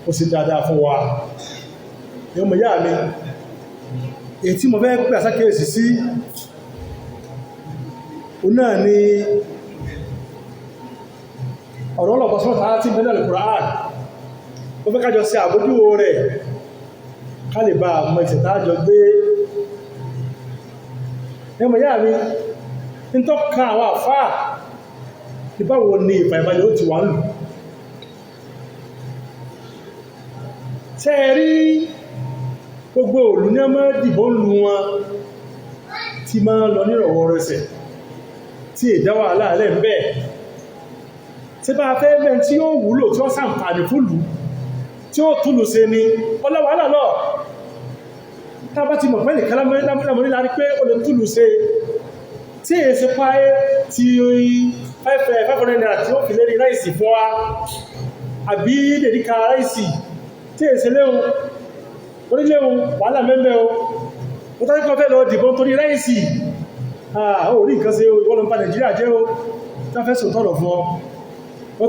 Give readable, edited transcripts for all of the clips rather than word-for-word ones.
Ó sì dáadáa fún wa. Ẹ̀yọ́ mọ̀ yá mi, èyí tí mo fẹ́ pè àsákèèsí sí o náà ni ọ̀rọ̀ ọlọ́pàá sọ́tà tí bẹ́ẹ̀ lè Qur'an. Mo fẹ́ kájọ sí àbójúwò rẹ̀ ká lè bá mọ̀ ìtẹ̀tájọ gbé. Ẹ̀yọ́ mọ̀ yá mi, ń tọ́ka àwọn àfáà ìbáwo ni ìfàìbalẹ̀ ó ti wà lù. Tẹ́ rí gbogbo òlú ní ọmọ dìbò ń lu wọn tí máa lọ nírọ̀wọ́ rẹsẹ̀ tí ìdáwà aláàlẹ́ ń bẹ̀. Tí bá fẹ́ mẹ́ tí ó wúlò tí ó sàǹfààní fúlù tí ó túlù ṣe ni ọlọ́wàálà lọ. Tá bá ti mọ̀ pẹ́ nìkan lámọ́rí lárí pé ó lè túlù ṣe tí èyí ṣe páyé tí 500 naira tí ó fi lérí ráìsì fún wa àbí dèríkà ráìsì tí èyí ṣe léhun orílẹ̀-ohun wàhálà mẹ́mẹ́ o. Ó tàbí kan fẹ́ lọ dìbò torí ráìsì, ó rí nǹkan ṣe o, ìwọ́n ló ń pa Nàìjíríà jẹ́ o. Tá fẹ́ sùn tọ̀rọ̀ fún ọ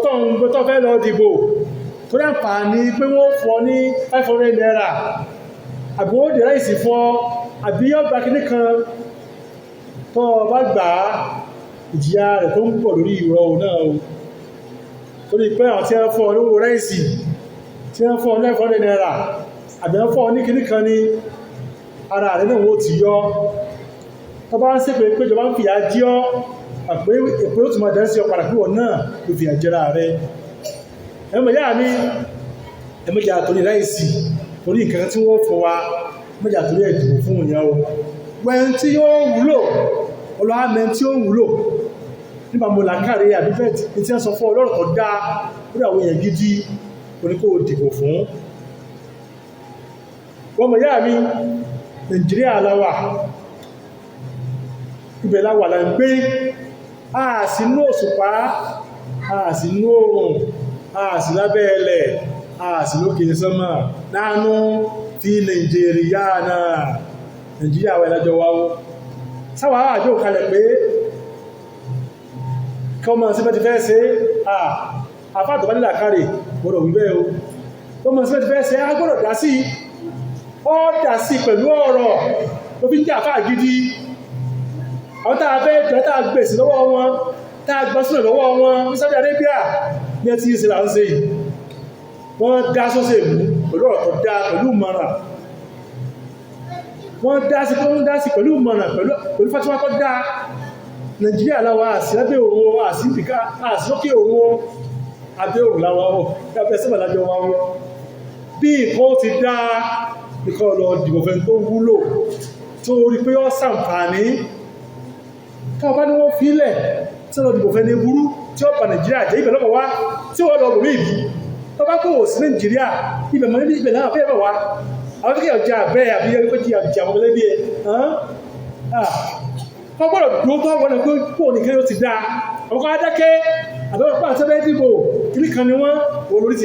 tó fẹ́ lọ dìbò torí àǹfààní pé wọ́n fún ọ ní 500 naira àbí wọ́n dè ráìsì fún ọ àbí ọgbà kìíní kan tó bá gbà á, ìjìyà rẹ̀ tó ń pọ̀ lórí ìrọ̀ náà o. Torí pé àwọn tí wọ́n fún ọ lówó ráìsì tí wọ́n fún ọ ní 500 naira àbí wọ́n fún ọ ní kìíní kan ní ara rẹ̀ náà wọ́n ti yọ. Tó bá ń ṣépè pé ìjọba ń fìyà jí ọ́, àpé èpè ó tún máa dẹ́sí ọ padà pé wọ́n náà ló fìyà jẹra rẹ̀. Ẹmọ yá mi, ẹmọ́jà torí ráìsì torí nǹkan tí wọ́n fún wa, ẹmọ́jà torí ẹ̀dùn fún ìyẹn o. Wẹ́n tí yóò wúlò, ọlọ́àmẹ́ tí ó wúlò nígbà mo làkàrí àbí bẹ́ẹ̀ tí wọ́n sọ fún ọlọ́rọ̀ tó dáa lórí àwọn èèyàn gidi oníkó dìbò fún. Wọ́n mọ̀ yá mi, Nàìjíríà láwà, ibẹ̀ láwà là ń gbé, ààsínú òṣùpá, ààsínú oòrùn, ààsí lábẹ́ ẹlẹ̀, ààsí lókè sánmà, nánú tí Nàìjíríà náà, Nàìjíríà wà ìlàjọ wáwó. Sáwà àjò kalẹ̀ pé kí ọmọ sí bẹ́ ti fẹ́ ṣe, àfáàtọ̀ bá nílà kárẹ̀ gbọ́dọ̀ wíbẹ́ o. Ọmọ sí bẹ́ ti fẹ́ ṣe, a gbọ́dọ̀ dá sí, ó dá sí pẹ̀lú ọ̀rọ̀ ló fi ń jẹ́ àfáà gidi. Àwọn tá a fẹ́ jọ tá a gbèsè lọ́wọ́ wọn, tá a gbọ́ sílẹ̀ lọ́wọ́ wọn ní Saudi Arabia ní ẹtí ìṣẹ̀lẹ̀ à ń ṣe yìí. Wọ́n dá sóṣèlú pẹ̀lú ọ̀rọ̀ tó dá pẹ̀lú ìmọ̀ràn. Wọ́n dá sí pẹ̀lú ìmọ̀ràn pẹ̀lú fatiwa tó dá. Nàìjíríà láwa àsì lábẹ́ òun àsì ìbìká àsì lókè òun abẹ́ òun láwa ọ̀ abẹ́ sẹ́bà lájọ wa wọ́n. Bí nǹkan ti dá nǹkan lọ dìbò fẹ́ tó wúlò tó rí pé ó ṣàǹfààní. Tó bá ní wọ́n fílẹ̀ tí lọ dìbò fẹ́ ní burú tí ó pa Nàìjíríà jẹ́ ibẹ̀ lọ́pọ̀ wá tí wọ́n lọ bòmí ìbí. Tó bá kó sí Nàìjíríà ibẹ̀ mọ́ níbi ibẹ̀ náà fẹ́ bẹ̀ wá. Àwọn tó kẹ́ ọjà bẹ́ẹ̀ àbí ẹni kó jí àbíjà àwọn ọmọlẹ́bí ẹ̀. Wọ́n gbọ́dọ̀ dúró tó wọ́n pé kó ní kí ó ti dáa. Àwọn kan adákẹ́ àbẹ́wọ̀n pàṣẹ bẹ́ẹ̀ dìbò kìíní kan ni wọ́n wọ́n lórí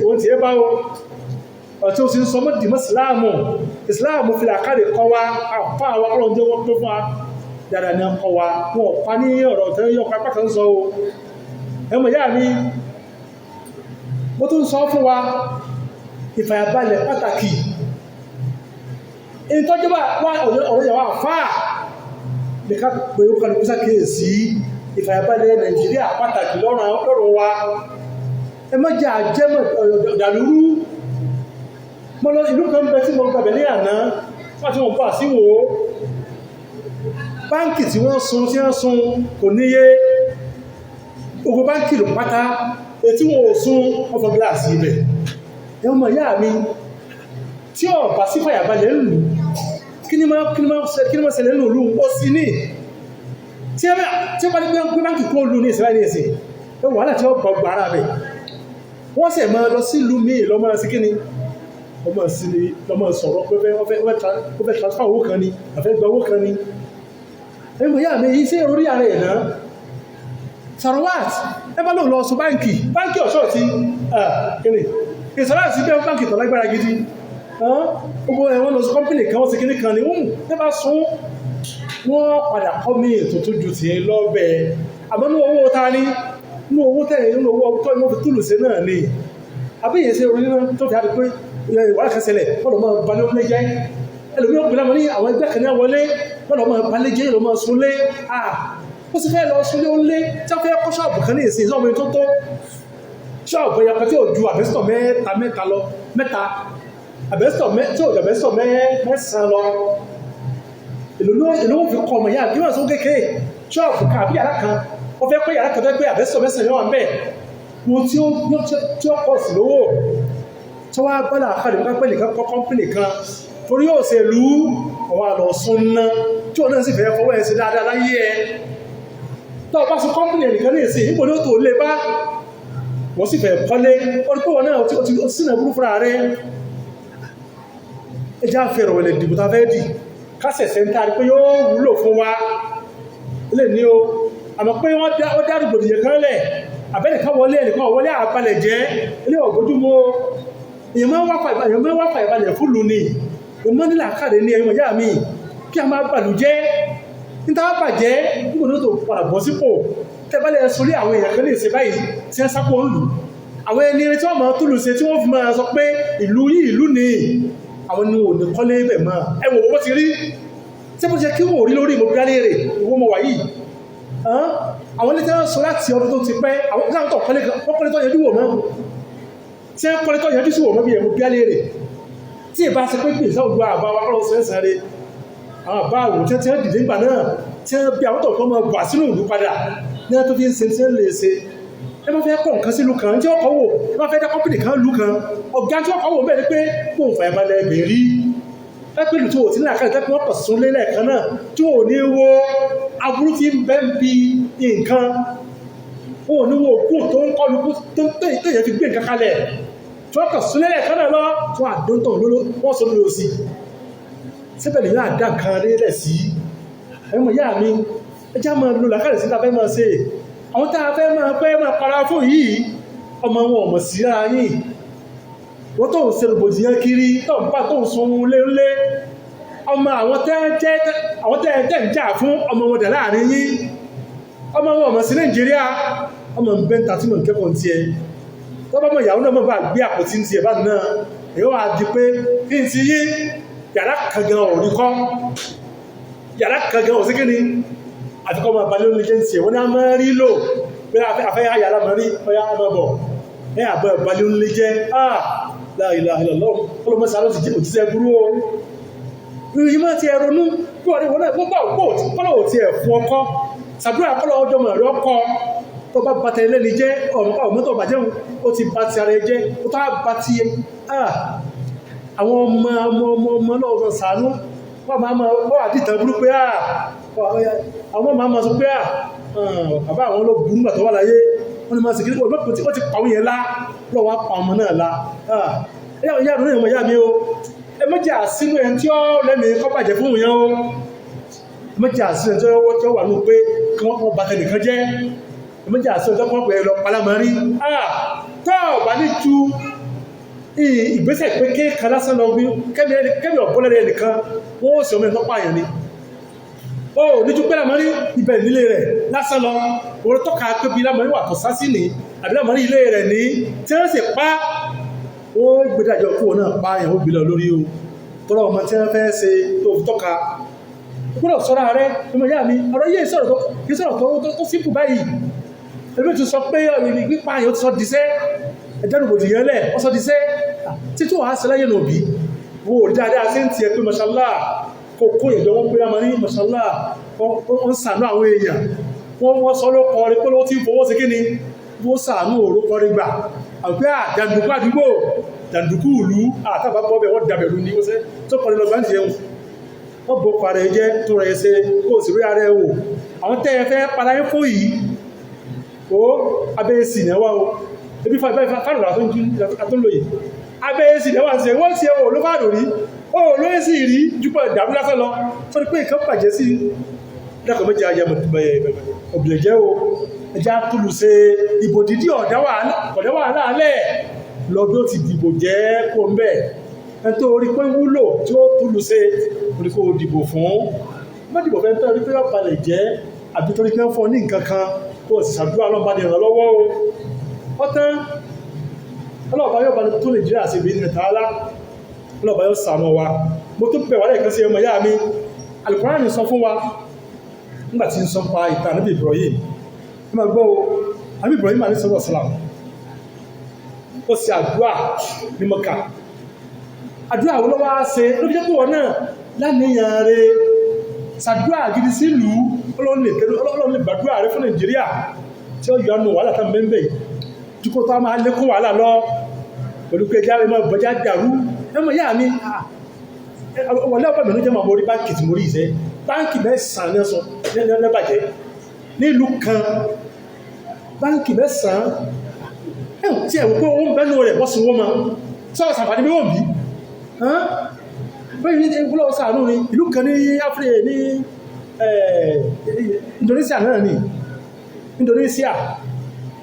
wọ́n ti ẹ bá o. Ọ̀tí ó sì ń sọ mọ́ dìmọ́ ìsìláàmù. Ìsìláàmù fi làkàrè kọ́ wa, àpá àwọn ọlọ́run jẹ́ wọ́n pé fún wa. Dáadáa ni ọkọ̀ wa, wọn ò pa ní ọ̀rọ̀ tẹ́ yọ pápá kan sọ o. Ẹmọ ìyá mi, mo tún sọ fún wa, ìfàyàbalẹ̀ pàtàkì. Ìtọ́jú wà ọ̀rọ̀ ìyàwó àfáà ní ká pé ó kálukú sákèèsí ìfàyàbalẹ̀ Nàìjíríà pàtàkì lọ́rùn wa. Ẹ má jẹ́ àjẹmọ̀ ọ̀dàlúrú. Mo lọ ìlú kan bẹ tí mo gbàbẹ̀ ní àná, wọ́n ti wọ́n bá sí wò ó. Báńkì tí wọ́n sun tí wọ́n sun kò níye. Gbogbo báńkì ló pátá, ètí wọn ò sun wọ́n fọ́ gíláàsì ibẹ̀. Ẹ mọ̀ ìyá mi, tí ó bá sí fàyàbalẹ̀ ń lù, kí ni máa ṣẹlẹ̀ nínú ìlú ó sí ní. Tí ó bá ní pé báńkì kó lù ní ìsìláì ní ìsìn, ẹ wàhálà tí ó gbọ́ gbọ́ ara rẹ̀. Wọ́n sì máa lọ sí ìlú míì lọ máa sí kíni, ọmọ sí ni lọ́mọ sọ̀rọ̀ pé wọ́n fẹ́ transfer owó kan ni, àfẹ́ gba owó kan ni. Ẹ mọ̀ ìyá mi, iṣẹ́ orí ara ẹ̀ náà. Sarawat, ẹ bá lóun lọ sọ báńkì, báńkì ọ̀ṣọ́ ti kíni. Ìsọ̀rọ̀ àti bẹ́ẹ̀ báńkì tó lágbára gidi. Gbogbo ẹ̀wọ̀n lọ sí kọ́mpìnì kan, wọ́n ti kíní kan ni, wọ́n tẹ́ bá sún, wọ́n padà kọ́ mí ètò tó ju tiẹ̀ lọ́bẹ̀. Àmọ́ ní owó ta ni, ní owó tẹ̀yìn, ní owó tó ìmọ̀ fi túlù sí náà ni. Àbí ìyẹn ṣe orí náà tó fi hàn pé ìwà kan ṣẹlẹ̀, wọ́n lọ máa balẹ̀ onílé jẹ́. Ẹlòmí ó pinnu ní àwọn ẹgbẹ́ kan náà wọlé, wọ́n lọ máa balẹ̀ jẹ́, lọ máa sunlé. Ó sì fẹ́ lọ sunlé ó lé tí wọ́n fẹ́ kọ́ ṣọ́ọ̀bù kan ní ìsìn ìsọ́mọ tó tó ṣọ́ọ̀bù ẹ̀yà kan tí ò ju àbẹ́sítọ̀ mẹ́ta mẹ́ta lọ, mẹ́ta àbẹ́sítọ̀ tí ò ju àbẹ́sítọ̀ mẹ́sàn-án lọ. Èlò wọn fi kọ́ ọmọ yá kí wọ́n sọ kékeré ṣọ́ọ̀bù kan àbí yàrá kan, wọ́n fẹ́ kọ́ yàrá kan tó gbé àbẹ́sítọ̀ mẹ́sàn-án yẹn wà ń bẹ̀. Wọn tí ó pọ̀ sí lówó tí wọ́n á bọ́lá àkàlẹ̀ nípa pẹ̀lú kan kọ́ kọ́mpìnì kan torí òṣèlú ọwọ́ àlọ́ súnná tí òun náà sì fẹ́ fọwọ́ ẹ̀ sí dáadáa láyé ẹ. Tó o bá sọ kọ́mpìnì ẹnìkan ní ìsìn níbo ni ó tó lé bá wọ́n sì fẹ́ kọ́lé, ó rí pé wọn náà ó ti sínú burú fúnra rẹ̀. Ẹ já fẹ̀rọ̀ wẹ̀lẹ̀ dìbò tá a fẹ́ dì kásẹ̀sẹ̀ ń taari pé yóò wúlò fún wa lè ní o. Àmọ́ pé wọ́n dá rògbòdìyàn kan lẹ̀, àbẹ́nìkan wọlé ẹnìkan wọlé àpalẹ̀ jẹ́ ilé ọ̀gbójúmọ́. Èèyàn máa ń wá fàyàbalẹ̀ fúlù ni, èèyàn máa ń nílà káàdé ní ẹ̀yìn ọ̀yá mi kí a máa bàlù jẹ́ níta bàjẹ́ nígbà tó padà bọ́ sípò. Tẹ́bálẹ̀ sórí àwọn èèyàn kan lè ṣe báyìí tí wọ́n sápò ń lù àwọn ẹni tí wọ́n máa túlù ṣe tí wọ́n fi máa sọ pé ìlú yìí ìlú ni àwọn ni ò ní kọ́lé bẹ̀ mọ́. Ẹ wò bó ti rí, tí bó ṣe kí wọ́n rí lórí ìmọ̀ gálẹ́ rè ìwọ́n mọ̀ wáyìí. Àwọn ilé tí wọ́n sọ láti ọdún tó ti pẹ́, àwọn tí wọ́n kọ́lé tó yẹjú wò mọ́, tí wọ́n kọ́lé tó yẹjú sí wò mọ́ bí ẹ̀mú gálẹ́ rè tí ìbá ṣe pé gbèsè ògbà àbá wa kọ́ lọ́sẹ̀ ẹ̀sẹ̀ rẹ̀ àwọn àbá àwò tí wọ́n dìde ńgbà náà tí wọ́n bí àwọn tó kọ́ máa bọ̀ sínú ìlú padà ní wọ́n tó fi ń ṣe tí wọ́n lè ṣe. Ẹ bá fẹ́ kọ́ nǹkan sílùú kan tí wọ́n kọ́ wò, ẹ bá fẹ́ dá kọ́pìnì kan lù kan, ọ̀gá tí wọ́n kọ́ wò bẹ́ẹ̀ ni pé kò ń fàyàbalẹ̀ ẹgbẹ̀ rí. Ẹ pé ìlú tí wò tí ní àkàlẹ̀ tẹ́kọ̀ wọ́n pọ̀ sún lé lẹ́ẹ̀kan náà tí wò ní wo aburú tí ń bẹ́ ń bi nǹkan, wò ní wo òkú tó ń kọlu tó ń tẹ̀yẹ fi gbé nǹkan kalẹ̀ tí wọ́n kàn sún lé lẹ́ẹ̀kan náà lọ tí wọ́n àdóńtọ̀ lóló wọ́n sọ lórí òsì. Síbẹ̀ lè yóò àdá nǹkan rẹ̀ sí. Ẹ̀mọ̀ ìyá mi, ẹ já máa lo làkàlẹ̀ sí ta fẹ́ máa ṣe. Àwọn tá a fẹ́ máa pẹ́ máa para fún yìí, ọmọ wọn ọmọ sí ara yìí. Wọ́n tó ń ṣe rògbòdìyàn kiri, tó ń bá tó ń sun lé ńlé. Ọmọ àwọn tẹ́ tẹ́ ń jà fún ọmọ wọn dà láàrin yín. Ọmọ wọn ọmọ sí Nàìjíríà, ọmọ ń bẹ́ ń ta tí mò ń kẹ́kọ̀ọ́ ń tiẹ̀. Tọ́bá mọ̀ ìyàwó náà mọ̀ bá gbé àpótí ń tiẹ̀ bá náà. Èyí wà á di pé kí n ti yí yàrá kan gan ò rí kọ́. Yàrá kan gan ò sí kí ni? Àti kọ́ máa balẹ̀ oúnjẹ ń tiẹ̀, wọ́n ní a máa rí lò pé afẹ́ yàrá máa rí ọya máa bọ̀. Ẹ àbọ̀ balẹ̀ oúnjẹ jẹ́, la ilaha illallah, ọlọ́mọ sáré ti jẹ́ òjíṣẹ́ burú o. Ìyí máa ti ẹ̀rọnú bí wọ́n ní wọ́n náà gbọ́ kọ́lọ̀ ò ti ẹ̀ fún ọkọ́. Sàdúrà kọ́lọ̀ ọjọ́ mọ̀ rẹ̀ ọkọ́ tó bá bàtà ẹlẹ́ni jẹ́, ọmọ tó bàjẹ́ ó ti bá ti ara ẹ jẹ́, ó tó bá ti àwọn ọmọ ọmọ ọmọ ọmọ náà ọ̀sán sàánú, wọ́n máa ma wọ́n wà dìtàn burú pé àwọn máa ma sọ pé bàbá àwọn ló burú gbà tó wà láyé, wọ́n ni máa sì kí wọ́n ti pàwọn yẹn lá, lọ́wọ́ pa ọmọ náà lá. Ẹ̀yà ìyá àdúrà ìmọ̀ ìyá mi o, ẹ má jà sínú ẹni tí ó lẹ́mìí kọ́ bàjẹ́ fún yẹn o, ẹ má jà sínú ẹni tí ó wà nù pé kí wọ́n bá tẹnìkan jẹ́, ẹ má jà sínú ẹni tí wọ́n pè é lọ palámọ́rí. Tọ́ ọ̀bá ní ju ìgbésẹ̀ pé kéèkan lásán lọ bí kẹ́mi ọ̀bọ́lẹ́rẹ́ ẹnìkan wọ́n ó sì ọmọ ẹ̀tọ́ pààyàn ni. Ó níjú pé lámọ́rí ibẹ̀ nílé rẹ̀ lásán lọ, wọ́n tọ́ka pé bí lámọ́rí wà tó sásì ní àbí lámọ́rí ilé rẹ̀ ní tí wọ́n sì pa ó gbẹdájọ́ kú wọn náà pààyàn ó gbilẹ̀ lórí o. Tọ́lọ́ ọmọ tí wọ́n fẹ́ ṣe tó fi tọ́ka. Ó gbọ́dọ̀ sọ́ra rẹ̀, ọmọ ìyá mi, ọ̀rọ̀ yìí sọ̀rọ̀ tó sípù báyìí. Ẹbí ti sọ pé pípààyàn ó ti sọ diṣẹ́, ẹ̀dẹ́rùbòdìyàn lẹ̀, ó sọ diṣẹ́. Títí wàá ṣe láyé nòbí, wo ò dáadáa sí ń tiẹ̀ pé mashallah kò kó ìjọ wọn pé lámà ní mashallah wọ́n ń sàánú àwọn èèyàn, wọ́n sọ ló kọrin pé lówó tí ń fowó sí kíni, wọ́n sàánú òró kọrin gbà. Àpé jàǹdùkú àdúgbò, jàǹdùkú ìlú, àtàbà bọ́ bẹ̀ wọ́n dàbẹ̀rù ní ó ṣe tó kọrin lọ gbáǹtì ẹ̀hún. Wọ́n bó parẹ́ jẹ́ tó rẹ̀ ṣe kó sì rí ara ẹ̀ wò. Àwọn tẹ́ ẹ fẹ́ para yín fún yìí, ó abẹ́ èsì náà wá o. Ebi fáànù àtún lò yìí. Abẹ́ èsì náà wá sí ẹ̀, wọ́n ti ẹ̀ wò ló fáànù rí. Ó ló èsì rí jùpọ̀ ìdàrú lásán lọ. Sọ pé nǹkan bàjẹ́ sí dákọ̀ méjì ayé ọ̀bìlẹ̀ jẹ́ o. Ẹja túlù ṣe ìbò dídí ọ̀dá wàhálà alẹ́ lọ bí ó ti dìbò jẹ́ kó ń bẹ̀. Ẹ tó rí pé wúlò tí ó túlù ṣe orí kó dìbò fún. Má dìbò fẹ́ tó rí pé ọ̀balẹ̀ jẹ́ àbí torí pé ń fọ ní nǹkan kan kó o sì ṣàdúrà lọ́nba ní ìrànlọ́wọ́ o. Ọ̀tán Ọlọ́ọ̀bá yóò bá tó Nàìjíríà sí ibi tààlà. Ọlọ́ọ̀bá yóò ṣàánú wa. Mo tó bẹ̀ wá lẹ́ẹ̀kan sí ọmọ ìyá mi. Al-Qur'an sọ fún wa nígbà tí ń sọ pa ìtàn Ànábì Ibrahim. Ẹ máa gbọ́ o, Ànábì Ibrahim alayhi salatu wassalam, ó ṣe àdúrà ní Mọ́kà. Àdúrà wo ló wá ṣe? Ló fi jẹ́ pé wọ́n náà láníyàn rẹ̀ ṣàdúrà gidi sílùú. Ọlọ́run lè gbàdúrà rẹ̀ fún Nàìjíríà tí ó yọ ọ́nù wàhálà tán bẹ́ẹ̀ bẹ́ẹ̀ dúkọ́ tó a máa lékún wàhálà lọ pẹ̀lú pé ẹja ẹmọ ìbọjá dàrú. Ẹmọ ìyá mi, wọlé ọ̀pọ̀ ìbẹ̀rù jẹ́ máa borí báńkì tí mo rí ìṣẹ́ báńkì mẹ́sàn-án ní ọ̀sán lẹ́bàjẹ́ nílùú kan, báńkì mẹ́sàn-án ẹ̀hùn tí ẹ̀wọ̀ pé ó ń bẹ́nu rẹ̀ wọ́n sun wọ́n ma sọ́rọ̀ sàǹfààní bí wọ́n bí bẹ́ẹ̀ ní ìpínlẹ̀ ṣàánú ni ìlú kan ní Áfíríkà ní Indonesia náà ni Indonesia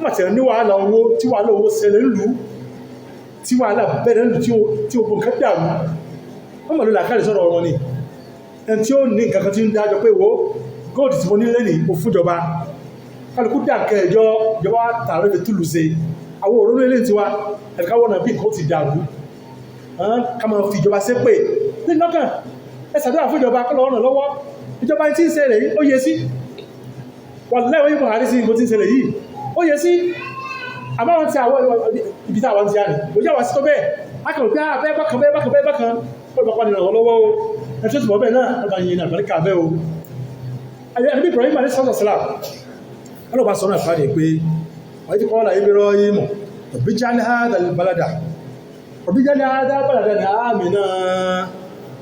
wọ́n ti ní wàhálà owó tí wàhálà owó ṣẹlẹ̀ ńlú tí wàhálà bẹ̀rẹ̀ ńlú tí ogun nǹkan dàrú. Wọ́n mọ̀ ló làákàrí sọ̀rọ̀ wọn ni ẹni tí ó ní nǹkan kan tí ń dájọ́ pé wo gold tí mo ní lẹ́nìí ó fúnjọba kálukú dà nǹkan ẹ̀jọ́ ìjọba tààrà fi túlù ṣe àwọn òrónú ilé tiwa ẹ̀ka wọ̀nà bí nǹkan ti dàrú ká máa fi ìjọba ṣépè ní lọ́kàn. Ẹ ṣàdúrà fún ìjọba kọ́ lọ́wọ́ ràn lọ́wọ́. Ìjọba tí ń ṣẹlẹ̀ yìí ó yẹ sí wà lẹ́wọ̀n yìí Buhari sí nǹkan tí ń ṣẹlẹ̀ yìí ó yẹ sí àbáwọn tí àwọn ibi táwọn ti rìn kò yẹ wá sí tó bẹ́ẹ̀. A kàn pé bẹ́ẹ̀ bákan bẹ́ẹ̀ bákan bẹ́ẹ̀ bákan ó bá pàdé ìrànwọ́ lọ́wọ́ o. Ẹ tó ti bọ̀ bẹ́ẹ̀ náà ọba yìí ní àbáríkà bẹ́ẹ̀ o. Àbí Ibrahim alayhi salatu wassalam ọlọ́ba sọ̀rọ̀ àfáàdé pé wọ́n ti kọ́ láyé Ibrahim rabbi ij'al hadha al-balada rabbi ij'al hadha baladan amina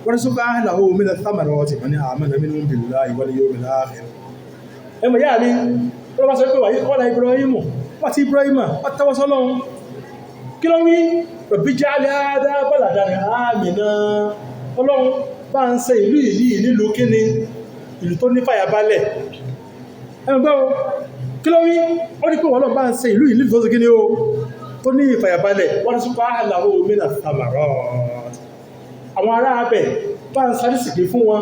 warzuq ahlahu mina thamarati man amana minhum billahi wal yawmil akhir. Ẹ mọ̀ yá mi, ọlọ́ba sọ pé wàyí kọ́ láyé Ibrahim wọ́n ti Ibrahim wọ́n tẹ́wọ́ sọ́lọ́run kí ló wí? Rabbi ij'al hadha baladan amina. Ọlọ́run bá ń ṣe ìlú yìí nílùú kíni, ìlú tó ní fàyàbalẹ̀. Ẹ̀mọ̀ gbọ́ kí ló wí? Ó ní pé wọ́n lọ bá ń ṣe ìlú yìí nílùú tó ṣe kíni o, tó ní ìfàyàbalẹ̀. Warzuq ahlahu mina thamarat. Àwọn ará abẹ̀ bá ń sarísìkí fún wọn,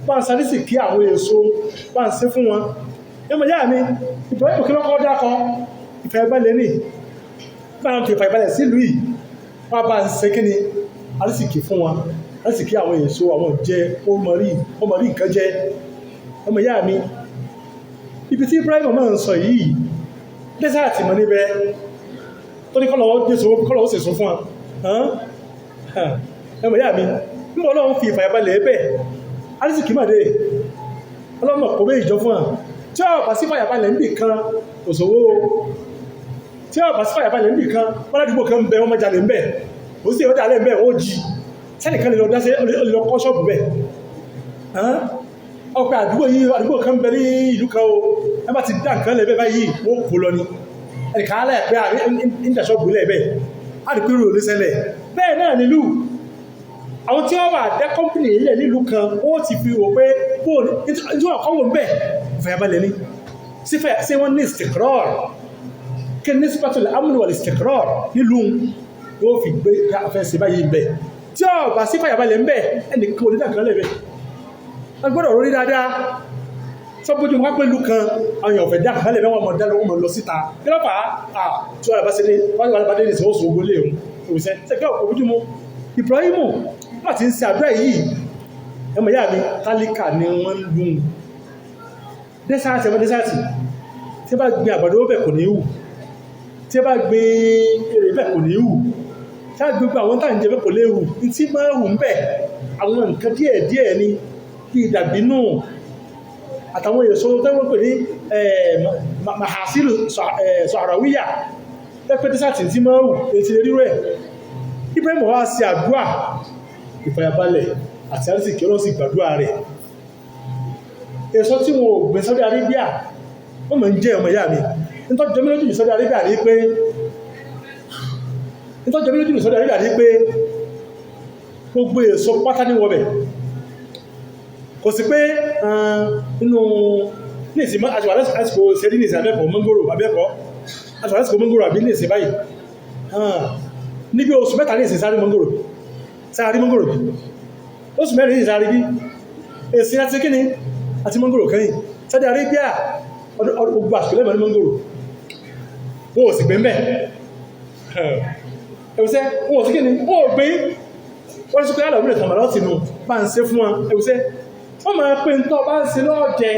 bá ń sarísìkí àwọn èso bá ń ṣe fún wọn. Ẹ̀mọ̀ yá mi, Ibrahim kí lọ́kọ́ dákọ ìfàyàbalẹ̀ ní bá ń fi ìfàyàbalẹ̀ sílùú yìí, wọ́n bá ń ṣe kíni arísìkí fún wọn, arísìkí àwọn èso àwọn jẹ ó mọ̀ rí nǹkan jẹ. Ọmọ ìyá mi, ibi tí Ibrahim máa ń sọ yìí dẹ́sàtì mọ́ níbẹ̀ tó ní kọ́lọ̀wọ́ sì sún fún wọn. Ọmọ ìyá mi, nígbà Ọlọ́run fi ìfàyàbalẹ̀ ẹbẹ̀ arísìkí màdé ọlọ́mọ kò bẹ́ ìjọ fún wọn. Tí ó bá sí fàyàbalẹ̀ níbì kan òṣòwò, tí ó bá sí fàyàbalẹ̀ níbì kan wọ́n ládùúgbò kan bẹ wọ́n mọ́jalè ńbẹ̀, ó sì ọ̀dà alẹ́ ńbẹ̀ ó jí sẹ́nìkan lè lọ dáṣẹ́ lọ kọ́ ṣọ́ọ̀bù bẹ̀. Ọpẹ́ àdúgbò yìí àdúgbò kan bẹ ní ìlú kan o, ẹ bá ti dá nǹkan lẹ́bẹ̀ báyìí wọ́n kó lọ ni ẹnìkan alẹ́ pé ìdá ṣọ́ọ̀bù lẹ́bẹ̀ á rí pé rò lè ṣẹlẹ̀ bẹ́ẹ̀ náà nílùú. Àwọn tí wọ́n wà dá kọ́mpìnì ilẹ̀ nílùú kan ó ti fi wò pé bóòlù tí wọ́n kọ́ wò ń bẹ̀ ìfàyàbalẹ̀ ni ṣé wọ́n ní istikrar kí ní sípàtò amn wal istikrar nílùú yóò fi gbé afẹ́ sí báyìí ń bẹ̀. Tí ó bá sí fàyàbalẹ̀ ń bẹ̀ ẹnìkan ò ní dàkan lẹ́bẹ̀. Wọ́n gbọ́dọ̀ rórí dáadáa sọ́bójú wọn pẹ̀lú kan àwọn èèyàn ọ̀fẹ́ dàkan lẹ́bẹ̀ wọn mọ̀ dá lọ́wọ́ mọ̀ lọ síta kí ló fà á tí wọ́n bá ṣe ní wọ́n bá dé ní ìṣòwò ògbó lé òun òṣìṣẹ́ ṣẹ́kẹ́ òbójú mu. Ibrahim wọ́n ti ń ṣe àdúrà yìí ẹmọ ìyá mi, tálíkà ni wọ́n ń lù dẹ́sàtì ẹmọ dẹ́sàtì tí bá gbin àgbàdo bẹ̀ kò ní hù, tí bá gbin èrè bẹ̀ kò ní hù, tí a gbogbo àwọn táà ń jẹ bẹ̀ kò lè hù. Ní tí máa hù ń bẹ̀ àwọn nǹkan díẹ̀ díẹ̀ ni bí dàbínù àtàwọn èso tó wọ́n pè ní mahasilu sọ̀rọ̀wíyà pẹ́pẹ́ dẹ́sàtì tí máa hù ètí rírọ̀ ẹ̀. Ibrahim wá sí àdúrà ìfàyàbalẹ̀ àti àrísìkí, Ọlọ́run sì gbàdúrà rẹ̀. Èso tí wọn ò gbìn Saudi Arabia wọ́n mọ̀ ń jẹ́ ọmọ ìyá mi. Nítọ́jọ́ mi lójú ní Saudi Arabia rí pé nítọ́jọ́ mi lójú ní Saudi Arabia rí pé gbogbo èso pátá ní wọbẹ̀. Kò sí pé nínú ní ìsìn àsìkò ṣẹ́rí ní ìsìn abẹ́kọ̀ọ́ mọ́ngòrò abẹ́kọ̀ọ́ àsìkò mọ́ngòrò àbí ní ìsìn báyìí níbi oṣù mẹ́ta ní ìsìn sáré mọ́ngòrò sáré mọ́ngòrò bí oṣù mẹ́rin ní ìsìn sáré bí èsì àti kíni àti mọ́ngòrò kẹ́yìn. Saudi Arabia gbogbo àsìkò lẹ́mọ̀ ní mọ́ngòrò ó sì gbé mẹ́. Ẹ̀wùsẹ́ wọn ò sí kí ni wọn ò gbé wọ́n sí pé àlọ́ ìrìn tàmàlà ọ̀sìn nù bá ń ṣe fún wọn. Ẹ̀wùsẹ́ wọ́n máa pé ń tọ́ bá ń ṣe lọ́ọ̀jẹ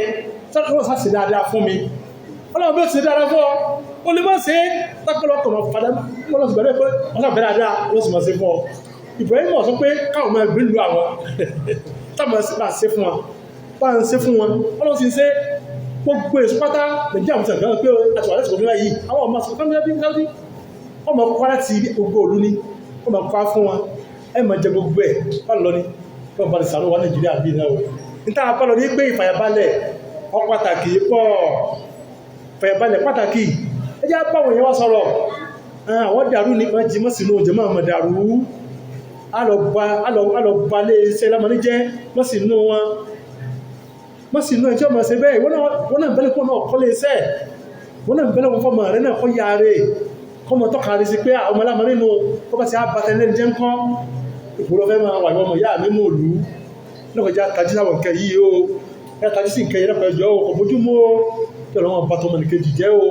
sọ́kọ́ sá ṣe dáadáa fún mi. Ọlọ́run bí ó ti ṣe dáadáa fún ọ, ó lè má ṣe é tákọ́lọ́kọ̀ máa fadá wọ́n lọ sí gbàdúrà pé wọ́n sàbẹ̀ dáadáa wọ́n sì máa ṣe fún ọ. Ibrahim sọ pé káwọn máa gbé lu àwọn táwọn máa ṣe fún wọn, bá ń ṣe fún wọn. Ọlọ́run sì ń ṣe gbogbo èso pátá. Nàìjíríà mú sàgbọ́n pé àti wà lẹ́sìkò mìíràn yìí, àwọn ọmọ sọ fún mi Saudi, ọmọ kọ́ láti gbogbo òlu ni ọmọ kọ́ fún wọn. Ẹ máa jẹ gbogbo ẹ̀ bá lọ ní wọ́n bá lè sàánú wa Nàìjíríà bí náà o. Níta bá lọ ní pé ìfàyàbalẹ̀ ọ pàtàkì pọ̀, ìfàyàbalẹ̀ pàtàkì. Ẹ jẹ́ báwọn èèyàn wá sọ̀rọ̀ àwọn dàrú ní máa jí mọ́ sínú oúnjẹ máa mọ̀ dàrú. Alọ̀ balẹ̀ iṣẹ́ lámọ́ní jẹ́ mọ́ sínú wọn, mọ́ sínú ẹjọ́ mọ́ ṣe bẹ́ẹ̀. Wọ́n náà bẹ́lẹ̀ kó náà kọ́lé iṣẹ́, wọ́n náà bẹ́lẹ̀ wọn fọ́mọ rẹ̀ náà kọ́ ya rẹ̀ kọ́ mọ́ tọ́ka rẹ̀ sí pé àwọn ọmọ lámọ́ nínú kọ́ bá ti á bàtẹ́ lẹ́nu jẹ́ ńkọ́. Ìpòlọ́ fẹ́ máa wà ìwọ̀n ọmọ ìyá mi nínú òlú lọ́kọjá tají sáwọn nǹkan yìí o, ẹ tají sí nǹkan yìí lọ́kọ̀ ẹjọ́ o, kò bójú mú o, kí ọlọ́wọ́n bá tọmọ nìkejì jẹ́ o.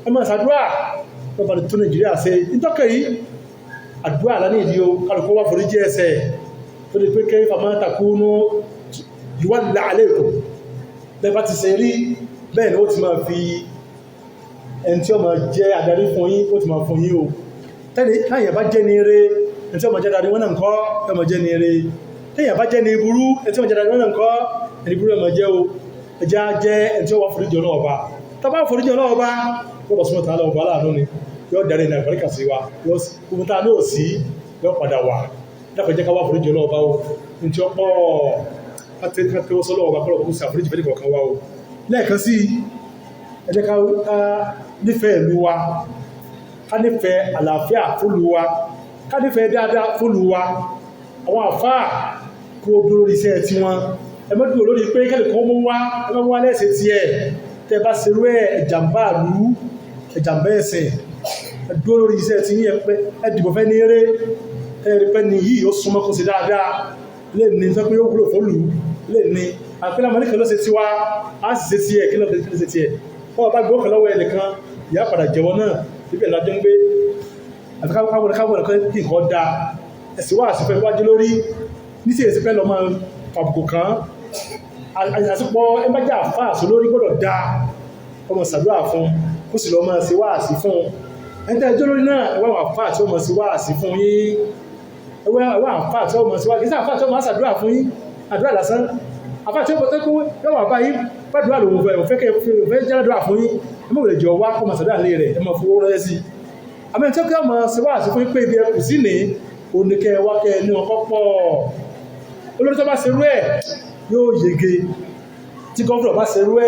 Ẹ máa ṣàdúrà lọ́ba tó Nàìjíríà ṣe ìtọ́kẹ̀ yìí. Àdúrà lánìí ìdí o, kálukú wá forí jẹ́ ẹsẹ̀ tó lè pé kẹ́ fàmà takunu yuwalla alaykum. Bẹ́ẹ̀ bá ti ṣe rí bẹ́ẹ̀ ni ó ti máa fi ẹni tí ó máa jẹ́ adarí fún yín, ó ti máa fún yín o. Tẹ́lẹ̀ táyà bá jẹ́ ní eré, ẹni tí ó máa jẹ́ adarí wọn náà ń kọ́ ẹ máa jẹ́ ní eré. Tẹ́yà bá jẹ́ ní burú, ẹni tí ó máa jẹ́ adarí wọn náà ń kọ́ ẹni burú ẹ máa jẹ́ o. Ẹjá jẹ́ ẹni tí ó wá foríjì Ọlọ́run Ọba. Tá bá foríjì Ọlọ́run Ọba, wọ́n bọ̀ súnmọ́ tààlà ọba aláàánú ni yóò darí ní àgbàríkà sí wa, yóò gbogbo tá a ní òsí yóò padà wà. Dákọ̀ jẹ́ ká wá foríjì Ọlọ́run Ọba o. Ní tí ó pọ̀ kátẹ́wọ́ sọ́lọ́ ọba kọ́lọ̀ kó sí àforíjì fẹ́ kọ̀ọ̀kan wa o. Lẹ́ẹ̀kan sí, ẹ jẹ́ ká nífẹ̀ẹ́ ìlú wa, ká nífẹ̀ẹ́ àlàáfíà fólú wa, ká nífẹ̀ẹ́ dáadáa fólú wa. Àwọn àfáà kó dúró lórí iṣẹ́ tiwọn. Ẹ má dúró lórí pé kẹ́lẹ̀ kan mú wá, ẹ má mú wá lẹ́sẹ̀ tiẹ̀. Tẹ́ bá ṣerú ẹ̀, ẹ̀jàmbá ìlú, ẹ̀jàmbá ẹ̀sìn. Ẹ dúró lórí iṣẹ́ tí yín, ẹ dìbò fẹ́ ní eré. Ẹ rí pé ní yìí ó súnmọ́ kó ṣe dáadáa lè ní sọ pé ó wúlò fólù lè ní àpẹẹrẹ àmọ́ nìkan ló ṣe tiwa, á sì ṣe tiẹ̀. Kí ló ṣe tiẹ̀? Bọ́ọ̀ bá gbọ́ kan lọ́wọ́ ẹnìkan, ìyá padà jẹ̀wọ́ náà síbẹ̀ lájọ́ ń gbé. Àti káwọn káwọn nǹkan kí nǹkan da ẹ̀sìn wá àsìfẹ́ wájú lórí ní sí èsì fẹ́ lọ máa fàbùkù kan. Àsìpọ̀ ẹgbẹ́jà fáàsì lórí gbọ́dọ̀ da ọmọ ṣàdúrà fún kó sì lọ máa ṣe wáàsí fún ẹni tẹ́ ẹjọ́ lórí náà. Ẹwà wà fáà tí ó mọ̀ sí wáàsí fún yín, ẹwà àfáà tí ó mọ̀ sí wáàsí, kì í sí àfáà tí ó máa ṣàdúrà fún yín àdúrà lásán. Àfáà tí ó mọ̀ tó yóò wà báyìí gbàdúrà lòun fẹ́ òfẹ́ kẹ́ fẹ́ jáládùrà fún yín. Ẹ mọ̀ lè jọ wá kó máa ṣàdúrà lé rẹ̀, ẹ máa fowó rẹ́ sí i. Àmì tí ó kí ọmọ ṣe wáàsí fún yín pé ibi ẹkù sí ní oníkẹ́ wá kẹ́ ní ọkọ̀ pọ̀. Olórí tó bá ṣerú ẹ̀ yóò yege. Tí gọ́fúnà bá ṣerú ẹ̀